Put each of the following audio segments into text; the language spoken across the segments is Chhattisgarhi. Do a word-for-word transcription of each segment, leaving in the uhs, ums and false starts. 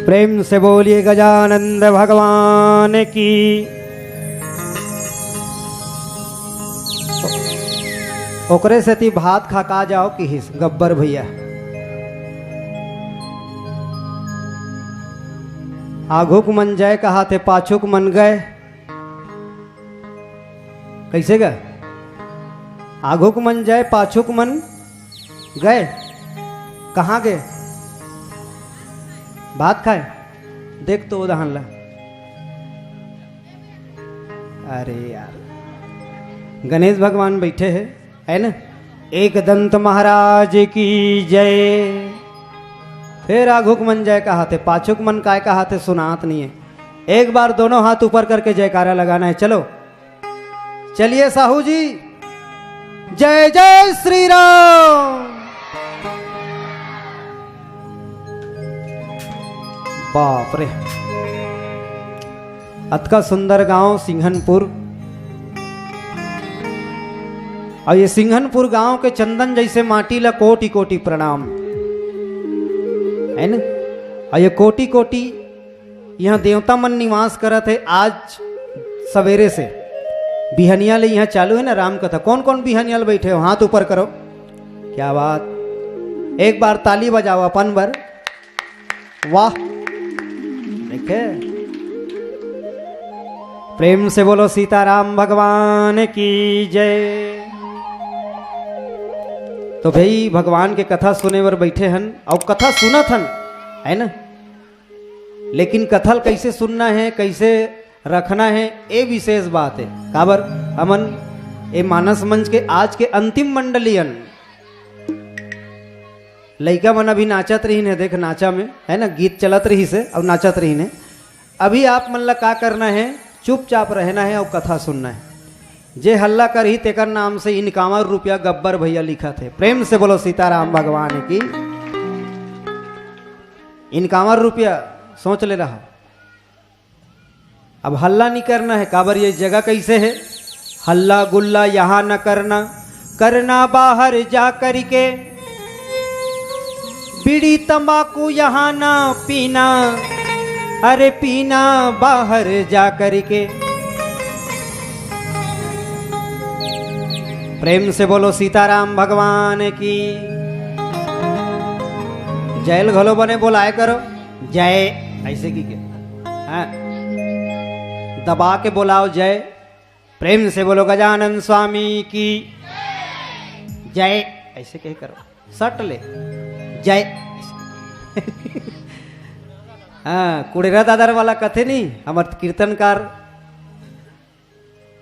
प्रेम से बोलिए गजानंद भगवान की। ओकरे सेती भात खा का जाओ किहिस गब्बर भैया। आघुक मन जय कहाथे, पाछुक मन गए। कैसे गए? आघुक मन जय, पाछुक मन गए। कहाँ गए? भात खाए। देख तो उदाहरण ला। अरे यार, गणेश भगवान बैठे हैं, है ना? एक दंत महाराज की जय। फिर आघुक मन जय कहाथे, पाछुक मन काय कहाथे, सुनात नहीं है। एक बार दोनों हाथ ऊपर करके जयकारा लगाना है। चलो, चलिए साहू जी, जय जय श्री राम। बाप रे, अतका सुंदर गांव सिंघनपुर। और ये सिंघनपुर गांव के चंदन जैसे माटी ला कोटि कोटि प्रणाम, है ना? और ये कोटि कोटि यहाँ देवता मन निवास करत है। आज सवेरे से बिहनिया ले यहाँ चालू है ना राम कथा। कौन कौन बिहनिया ले बैठे हो, हाथ ऊपर करो। क्या बात, एक बार ताली बजाओ अपन बर। वाह, देखे, प्रेम से बोलो सीताराम भगवान की जय। तो भाई, भगवान के कथा सुने बर बैठे हन और कथा सुनत हन, है ना? लेकिन कथा ल कैसे सुनना है, कैसे रखना है, ये विशेष बात है। काबर हमन ये मानस मंच के आज के अंतिम मंडलियन, लइका मन अभी नाचत रहिन है, देख नाचा में, है ना, गीत चलत रहिस है और नाचत रहिन है। अभी आप मन ला का करना है, चुपचाप रहना है और कथा सुनना है। जे हल्ला करही तेकर नाम से इनकावन रुपया गब्बर भैया लिखत है। प्रेम से बोलो सीताराम भगवान की। इनकावन रुपया सोच ले रहा। अब हल्ला नहीं करना है, काबर ये जगह कैसे है? हल्ला गुल्ला यहाँ न करना, करना बाहर जा करके। बीड़ी तंबाकू यहाँ ना पीना, अरे पीना बाहर जा करके। प्रेम से बोलो सीताराम भगवान की। जय ल घलो बने बोलाए करो, जय, ऐसे की के, हाँ, दबा के बोलाओ जय। प्रेम से बोलो गजानन स्वामी की जय, ऐसे कहे करो, सट ले जय। हाँ, कुड़ेरा दादर वाला कथे नहीं, हमर कीर्तनकार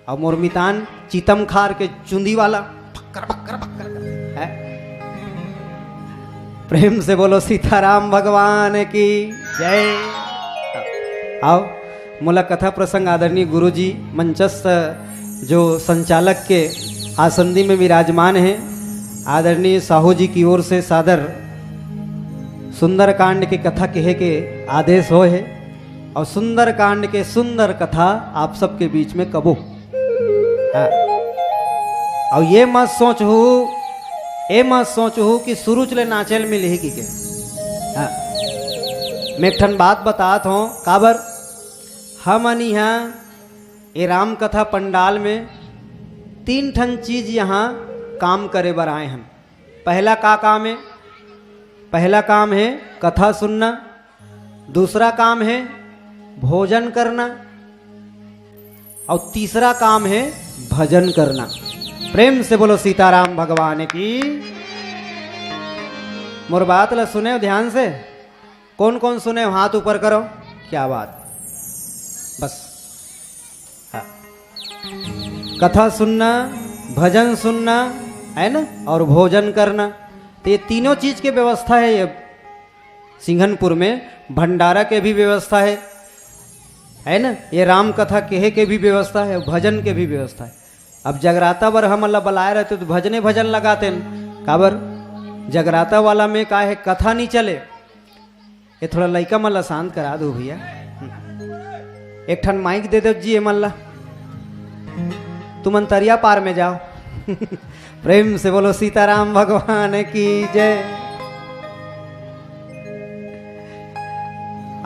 और मोर मितान चीतम खार के चुंदी वाला फक्कर फक्कर फक्कर करथे, है। प्रेम से बोलो सीताराम भगवान की जय। आओ, मोला कथा प्रसंग आदरणीय गुरुजी मंचस्थ जो संचालक के आसंदी में विराजमान है, आदरणीय साहू जी की ओर से सादर सुंदरकांड के कथा कहे के आदेश होय है। और सुंदरकांड के सुंदर कथा आप सबके बीच में कबो। हाँ। और ये मत सोचहू, ये मत सोचहू कि सुरुच ले नाचे ल मिलही की के। हाँ। मैं एक ठन बात बतात हूँ, काबर हमन इहाँ ये राम कथा पंडाल में तीन ठन चीज यहाँ काम करे बर आए हन। पहला का काम है? पहला काम है कथा सुनना, दूसरा काम है भोजन करना, और तीसरा काम है भजन करना। प्रेम से बोलो सीताराम भगवान की। मोर बात ला सुने ध्यान से, कौन कौन सुने हाथ ऊपर करो। क्या बात, बस। हाँ। कथा सुनना, भजन सुनना, है ना, और भोजन करना, तो ये तीनों चीज के व्यवस्था है। ये सिंघनपुर में भंडारा के भी व्यवस्था है, है ना, ये राम कथा कहे के भी व्यवस्था है, भजन के भी व्यवस्था है। अब जगराता बर हमन ला बलाए रहते तो भजने भजन लगाते न, काबर जगराता वाला में का है, कथा नहीं चले। ये थोड़ा लइका मन ला शांत करा दो भैया। एक ठन माइक दे दो जी, ये मन ला, तुमन तरिया पार में जाओ। प्रेम से बोलो सीताराम भगवान की जय।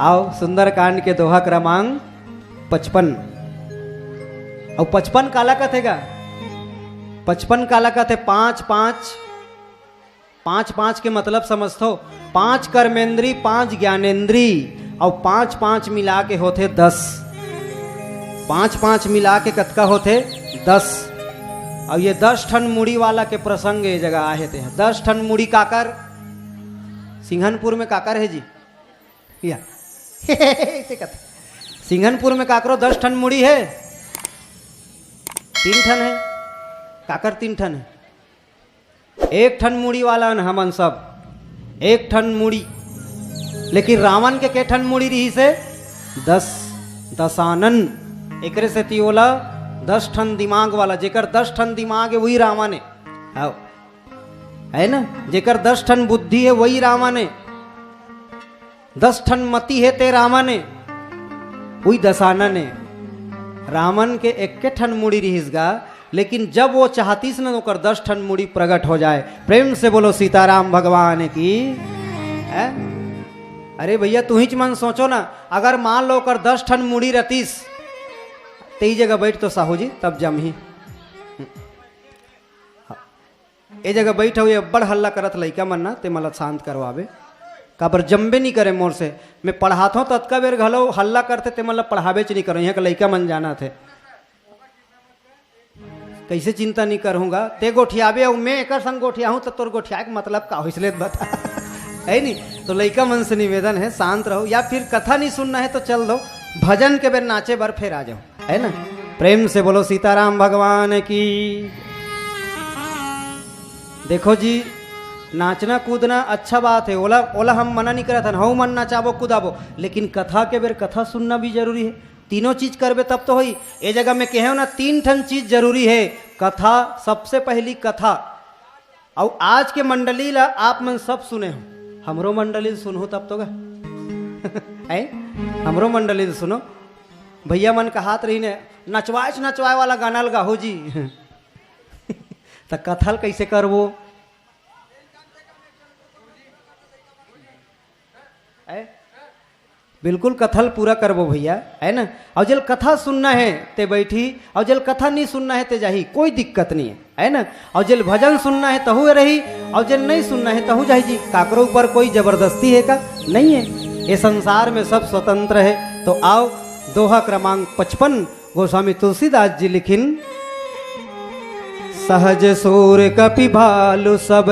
आओ, सुंदरकांड के दोहा क्रमांक पचपन। अउ पचपन काला कथे गा? पचपन काला कथे? पांच, पांच, पांच, पांच के मतलब समझथो? पांच कर्मेंद्री, पांच ज्ञानेंद्री, अउ पांच, पांच मिला के होथे दस। पांच, पांच मिला के कतका होथे? दस। अउ ये दस ठन मुड़ी वाला के प्रसंग ये जगह आहे ते। दस ठन मुड़ी काकर? सिंघनपुर में काकर हे जी? या। ऐसे कथे। सिंघनपुर में काकरो दस ठन मुड़ी हे? तीन ठन हे। काकर तीन ठन हे? एक ठन मुड़ी वाला न हमन सब, एक ठन मुड़ी। लेकिन रावण के के ठन मुड़ी रिहिस हे? दस, दसानन। एकरे सेती ओला दस ठन दिमाग वाला, जेकर दस ठन दिमाग हे, वही रावण हे। हव। हे ना? जेकर दस ठन बुद्धि हे, वही रावण हे। दस ठन मति हे ते रावण हे, उही दसानन हे। रावण के एक्के ठन मुड़ी रिहिस गा, लेकिन जब वो चाहतिस न, ओकर दस ठन मुड़ी प्रगट हो जाए। प्रेम से बोलो सीताराम भगवान की। हैं? अरे भैया, तुहिच मन सोचो ना, अगर मान लो ओकर दस ठन मुड़ी रहतिस, तेही जगह बैठ तो साहू जी, तब जमही। ए जगह बैठ हवे, अब्बड़ हल्ला करत लइका मन ना, ते मन ला शांत करवाबे। काबर जमबे नहीं करे मोर से। मैं पढ़ात हूँ, ततका बेर घलो हल्ला करथे, ते मन ला पढ़ाबेच नहीं करो। यहाँ के लइका मन जानथे। कैसे चिंता नहीं करूँगा? ते गोठियाबे अउ मैं एकर संग गोठियाहूँ, त तोर गोठियाए के मतलब का हो? इसलिए बता। हे नहीं? तो लइका मन से निवेदन हे, शांत रहो। या फिर कथा नहीं सुनना हे तो चल दो, भजन के बेर नाचे बर फेर आ जाओ। हे ना? प्रेम से बोलो सीताराम भगवान की। देखो जी, नाचना कूदना अच्छा बात हे, ओला, ओला हम मना नहीं करत हन, हऊ मन नचाबो कूदाबो, लेकिन कथा के बेर कथा सुनना भी जरूरी हे। तीनों चीज करबे तब तो होई। ए जगह में कहे हो ना, तीन ठन चीज जरूरी हे। कथा, सबसे पहली कथा। अउ आज के मंडली ला आप मन सब सुने हो, हमरो मंडली ल सुनहू तब तो गा। हैं? हमरो मंडली ल सुनो। भैया मन कहात रहिन हे, नचवाएच नचवाए वाला गाना ल गाहू जी। त कथा ल कैसे करबो? हैं? बिल्कुल कथा ल पूरा करबो भैया, हे ना? अउ जेल कथा सुनना हे ते बैठी, अउ जेल कथा नहीं सुनना हे ते जाही, कोई दिक्कत नहीं हे, हे ना? अउ जेल भजन सुनना हे तहू रही, अउ जेल नहीं सुनना हे तहू जाही जी। काकरो ऊपर कोई जबरदस्ती हे का? नहीं हे। ये संसार में सब स्वतंत्र हे। तो आओ, दोहा क्रमांक पचपन, गोस्वामी तुलसीदास जी लिखिन, सहज सूर कपि भालु सब,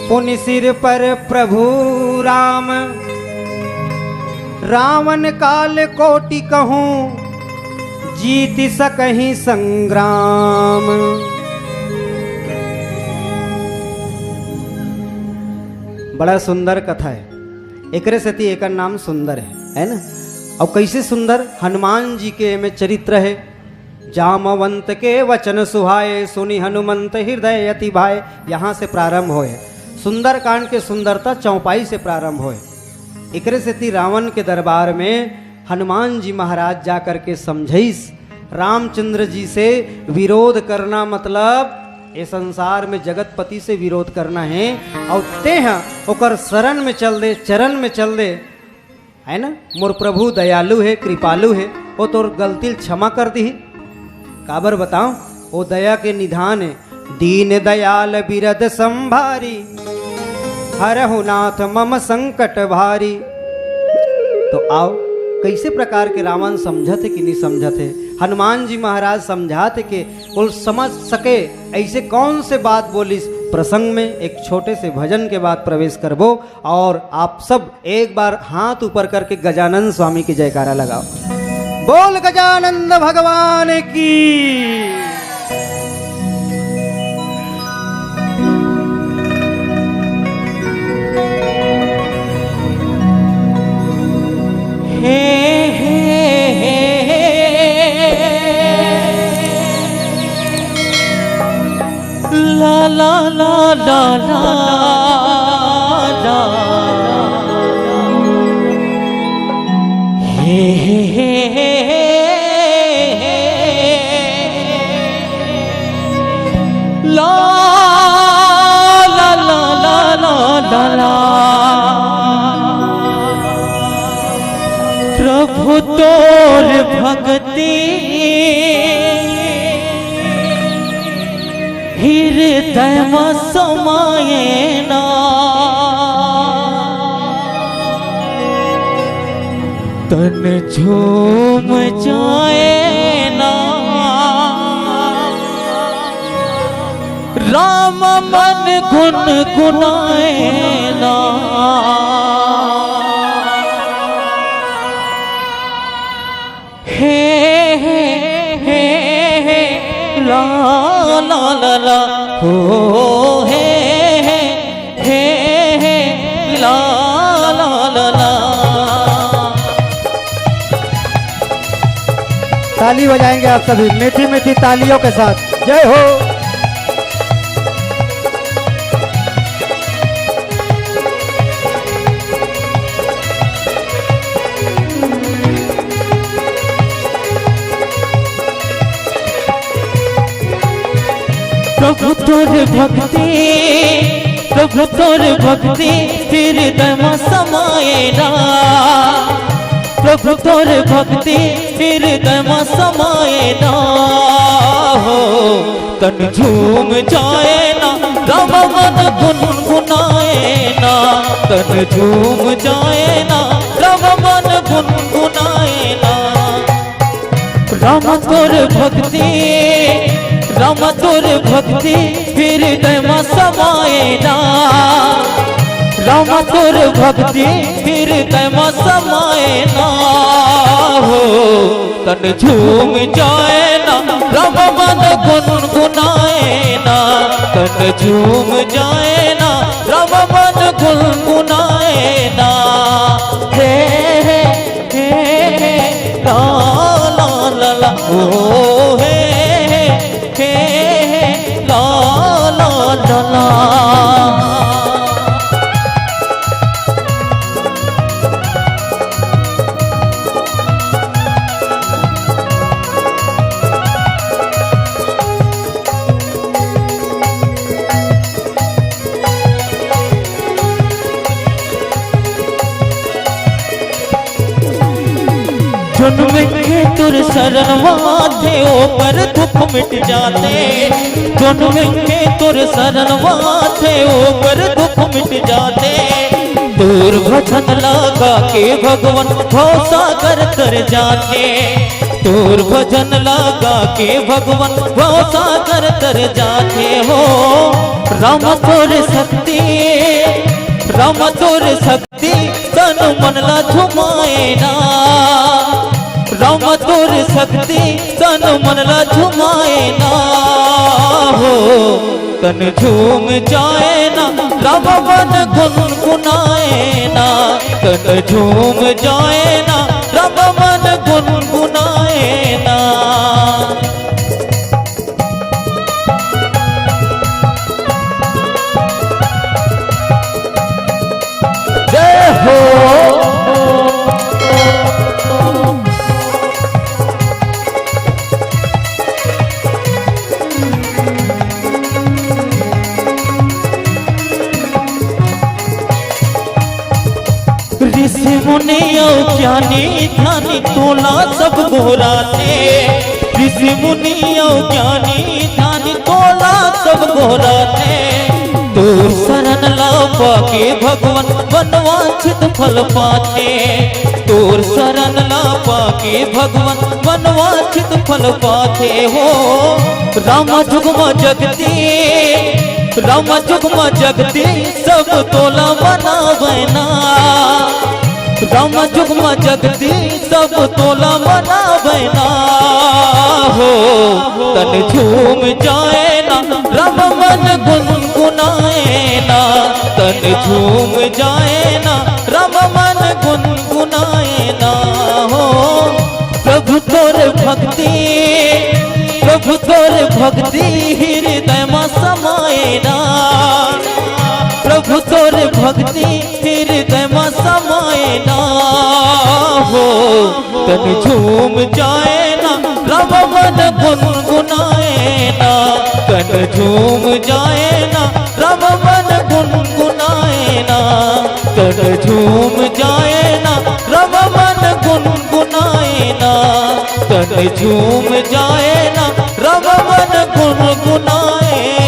पुनि सिर पर प्रभु राम। रावण काल कोटि कहूँ, जीति सकहि संग्राम। बड़ा सुंदर कथा हे, एकरे सेती एकर नाम सुंदर हे, हे ना? अउ कैसे सुंदर? हनुमान जी के एमे चरित्र हे। जामवंत के वचन सुहाए, सुनि हनुमंत हृदय अति भाए। यहाँ से प्रारंभ होए। सुंदरकांड के सुंदरता चौपाई से प्रारंभ होए। एकरे सेती रावण के दरबार में हनुमान जी महाराज जा करके समझइस, रामचंद्र जी से विरोध करना मतलब ये संसार में जगतपति से विरोध करना हे। अउ तेह ओकर शरण में चल दे, चरण में चल दे, हे ना? मोर प्रभु दयालु हे, कृपालु हे, वो तोर गलती ल क्षमा कर दिही। काबर बताओ, वो दया के निधान हे। दीन दयाल बिरद संभारी, हरहु नाथ मम संकट भारी। तो आओ, कैसे प्रकार के रावण समझत हे कि नहीं समझत हे? हनुमान जी महाराज समझात हे के वो समझ सके, ऐसे कौन से बात बोलिस? प्रसंग में एक छोटे से भजन के बाद प्रवेश करबो। और आप सब एक बार हाथ ऊपर करके गजानंद स्वामी की जयकारा लगाओ। बोल गजानंद भगवान की। हे, हे, हे, हे। ला, ला, ला, ला, ला, ला। हे, हे, हे, हे, हे, हे। ला, ला, ला, ला, ला, ला, ला। तोर भक्ति हृदय म समाए ना, तन झूम जाए ना। राम मन गुनगुनाए ना। हे, हे, हे, हे, ला, ला, ला, ला, हो, हे, हे, हे, हे, ला, ला, ला, ला। ताली बजाएंगे आप सभी मीठी मीठी तालियों के साथ। जय हो। प्रभु तोर भक्ति, प्रभु तोर भक्ति हृदय म समाए ना। प्रभु तोर भक्ति हृदय म समाए ना हो। तन झूम जाए ना, राम मन गुनगुनाए ना। तन झूम जाए ना, राम मन गुनगुनाए ना। राम तोर भक्ति, राम तोर भक्ति हृदय म समाए ना। राम तोर भक्ति हृदय म समाए ना हो। तन झूम जाए ना, राम मन गुनगुनाए ना। तन झूम जाए ना, राम मन गुनगुनाए ना। हे, हे, हे, हे, ला, ला, ला, ला, ओ, हे, हे, हे, हे, ला, ला, ला, ला। जोन मनखे तोर शरण म आथे, ओकर दुख मिट जाथे। जोन मनखे तोर शरण म आथे, ओकर दुख मिट जाथे। तोर भजन ला गा के भगवान भवसागर तर जाथे। तोर भजन ला गा के भगवान भवसागर तर जाथे हो। राम तोर शक्ति, राम तोर शक्ति, तन मन ला झुमाए ना। राम तोर शक्ति, तन मन ला झुमाए ना हो। तन झूम जाए ना, राम मन गुनगुनाए ना। तन झूम जाए ना, राम मन गुनगुनाए ना। जय हो। ऋषि मुनि अउ ज्ञानी ध्यानी तोला सब गोहराथे। ऋषि मुनि अउ ज्ञानी ध्यानी तोला सब गोहराथे। तोर शरण ला पाके भगवान मनवांछित फल पाथे। तोर शरण ला पाके भगवान मनवांछित फल पाथे हो। राम जुग म जगती, राम जुग म जगती सब तोला मनावै ना। राम जुग म जगती सब तोला मनावै ना हो। तन झूम जाए ना, राम मन गुनगुनाए ना। तन झूम जाए ना, राम मन गुनगुनाए ना हो। प्रभु तोर भक्ति, प्रभु तोर भक्ति हृदय म समाए ना। प्रभु तोर भक्ति हृदय म समाए ना हो। तन झूम जाए ना, राम मन गुनगुनाए ना। तन झूम जाए ना, राम मन गुनगुनाए ना। तन झूम जाए ना, राम मन गुनगुनाए झूम जाए ना, रमवन गुनगुनाए